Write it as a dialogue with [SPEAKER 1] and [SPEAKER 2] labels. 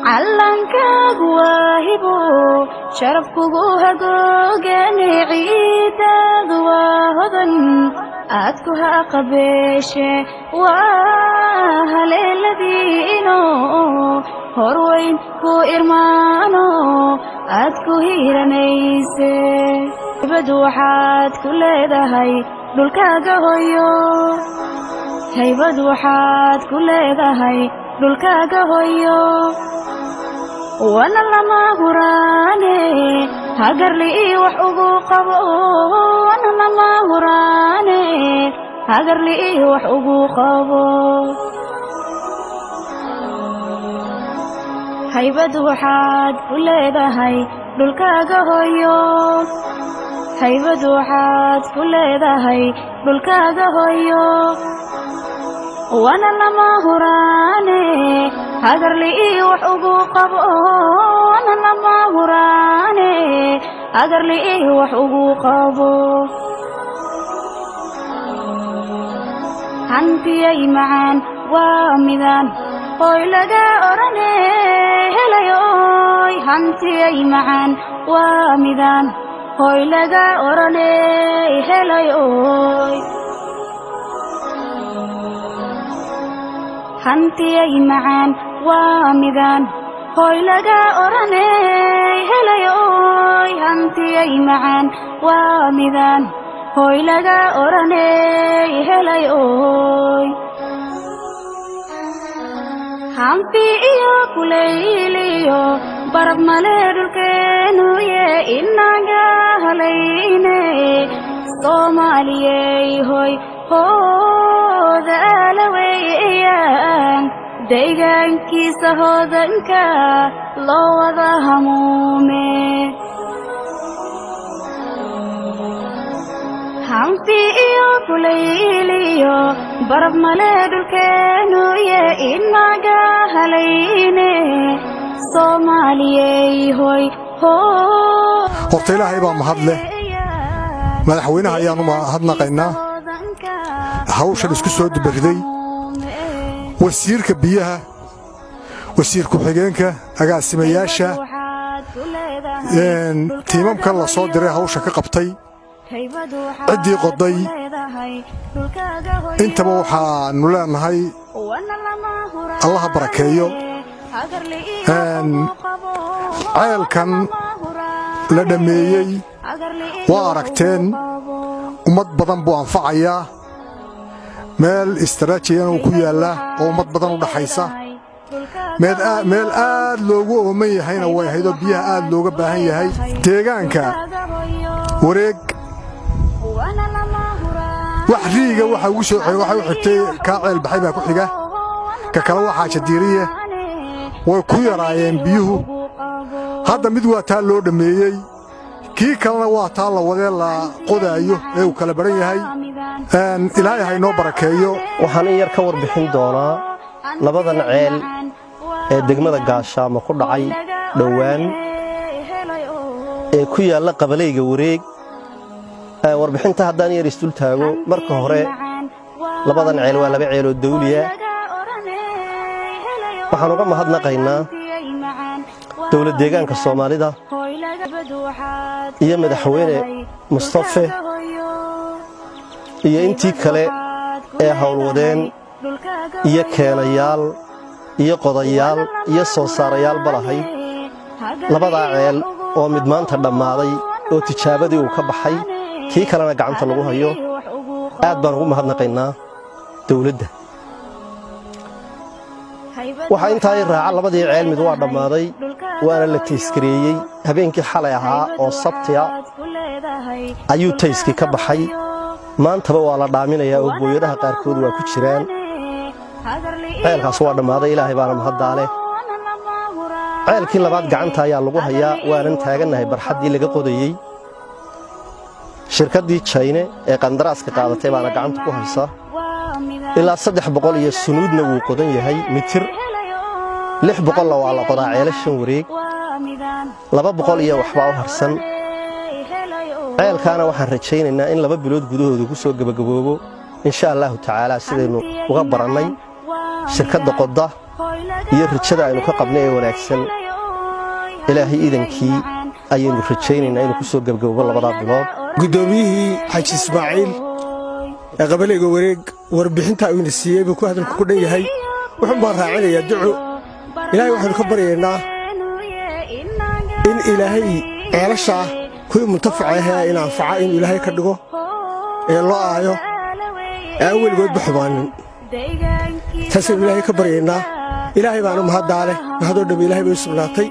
[SPEAKER 1] Callankaagu waa hibo, sharaf kugu hagoogane. Ciidaadu waa hodan, aad ku haqabeeshe. Waa haleeladiino, horweyn ku irmaano, aad ku hiiranayse. Haybad waxaad ku leedahay dhulkaaga hoyo. Haybad waxaad ku leedahay dhulkaaga hoyo. Wana lama huraane, hagarli ii wax ugu qabo. Wana lama huraane, hagarli ii wax ugu qabo. Haybad waxaad ku leedahay dhulkaaga hoyo. Haybad waxaad ku leedahay dhulkaaga hoyo. Wana lama huraane, hagarli ii wax ugu qabo. Wana lama huraane, hagarli ii wax ugu qabo. Hantiyay macaan waa midaan hoy laga orane helayoy. Hantiyay macaan waa midaan hoy laga orane helayoy. Hantiyay macaan waa midaan hoy laga orane helayoy. Hantiyay macaan waa midaan hoy laga orane helayoy. Hanfi iyo kulayliyo baraf male dhulkeenuye, inaga halayne. Soomaaliyey hoy hoodaala weeyaan, deegaankiisa hoodanka loo wada hamuume. Hanfi iyo kulayliyo baraf male dhulkeenuye, inaga halayne. Soomaaliyey hoy.
[SPEAKER 2] Horta Ilaahay baa mahad leh. Madaxweynaha ayaannu mahadnaqaynaa hawshan isku soo dubariday, wasiirka biyaha, wasiir ku-xigeenka, agaasimayaasha, tiimamkan la soo diray hawsha ka qabtay, ciddii qoday, intaba waxaannu leenahay Allaha barakeeyo. Ceelkan la dhammeeyey waa aragteen, ummad badan buu anfacayaa. Meel istaraatijiyana uu ku yaallaa oo ummad badan u dhaxaysa, meel aad loogu ooman yahayna way ahaydoo biyaha aad looga baahan yahay. Deegaanka Wareeg wax riiga waxa ugu soo waxa u xigtay kaa Ceel Baxay baa ku xiga, ka kale waa Xaajadiiriye. Way ku yaraayeen biyuhu. Hadda mid waa taa loo dhammeeyey, kii kalena waa taa la wadee la qodaayo ee uu kala baran yahay. Ilaahay ha inoo barakeeyo.
[SPEAKER 3] Waxaan in yar ka warbixin doonaa labadan ceel ee degmada Gaashaamo ku dhacay dhowaan ee ku yaalla qabalayga Wareeg. Warbixinta haddaan yar isdul taago, marka hore labadan ceel waa laba ceeloo dawliya. Waxaan uga mahadnaqaynaa dowlad deegaanka Soomaalida iyo Madaxweyne Mustafe iyo intii kale ee howlwadeen iyo keenayaal iyo qodayaal iyo soo saarayaalba lahayd labadaa ceel, oo mid maanta dhammaaday oo tijaabadii uu ka baxay, kii kalena gacanta lagu hayo. Aad baan ugu mahadnaqaynaa dawladda. Waxaa intaa i raaca, labadii ceel mid waa dhammaaday, waana la tayskareeyey. Habeenkii xalay ahaa oo Sabtiya ayuu tayskii ka baxay. Maantaba waa la dhaaminayaa oo booyadaha qaarkood waa ku jiraan. Ceelkaas waa dhammaaday, Ilaahay baana mahaddaa leh. Ceelkii labaad gacanta ayaa lagu hayaa, waanan taagannahay barxaddii laga qodayey. Shirkaddii Jayne ee qandaraaska qaadatay baana gacanta ku haysa. Ilaa 300 iyo sunuudna wuu qodan yahay mitir, 600-na waa la qodaa ceelashan wareeg, 200 iyo waxbaa u harsan. Ceelkaana waxaan rajaynaynaa in 2 bilood gudahooda ku soo gebagaboobo, insha Allahu tacaala, sidaynu uga barannay shirkadda qodda. Iyo rajada aynu ka qabnay ee wanaagsan, Ilaahay idankii ayaynu rajaynaynaa inuu ku soo gebgaboobo 2-daa bilood.
[SPEAKER 4] Guddoomiyihii Xaaji Ismaaciil ee qabalayga Wareeg warbixinta uuna siiyey buu ku hadalku ku dhan yahay. Wuxuun baan raacinayaa duco. Ilaahay waxaynu ka baryaynaa in Ilaahay ceelashaa kuwii muntafaca ahee in anfaca inuu Ilaahay ka dhigo, ee loo aayo, ee aan weligoodba xumaanin. Taasaynu Ilaahay ka baryaynaa. Ilaahay baanu mahaddaa leh. Mahadoo dham Ilaahay bay u sugnaatay.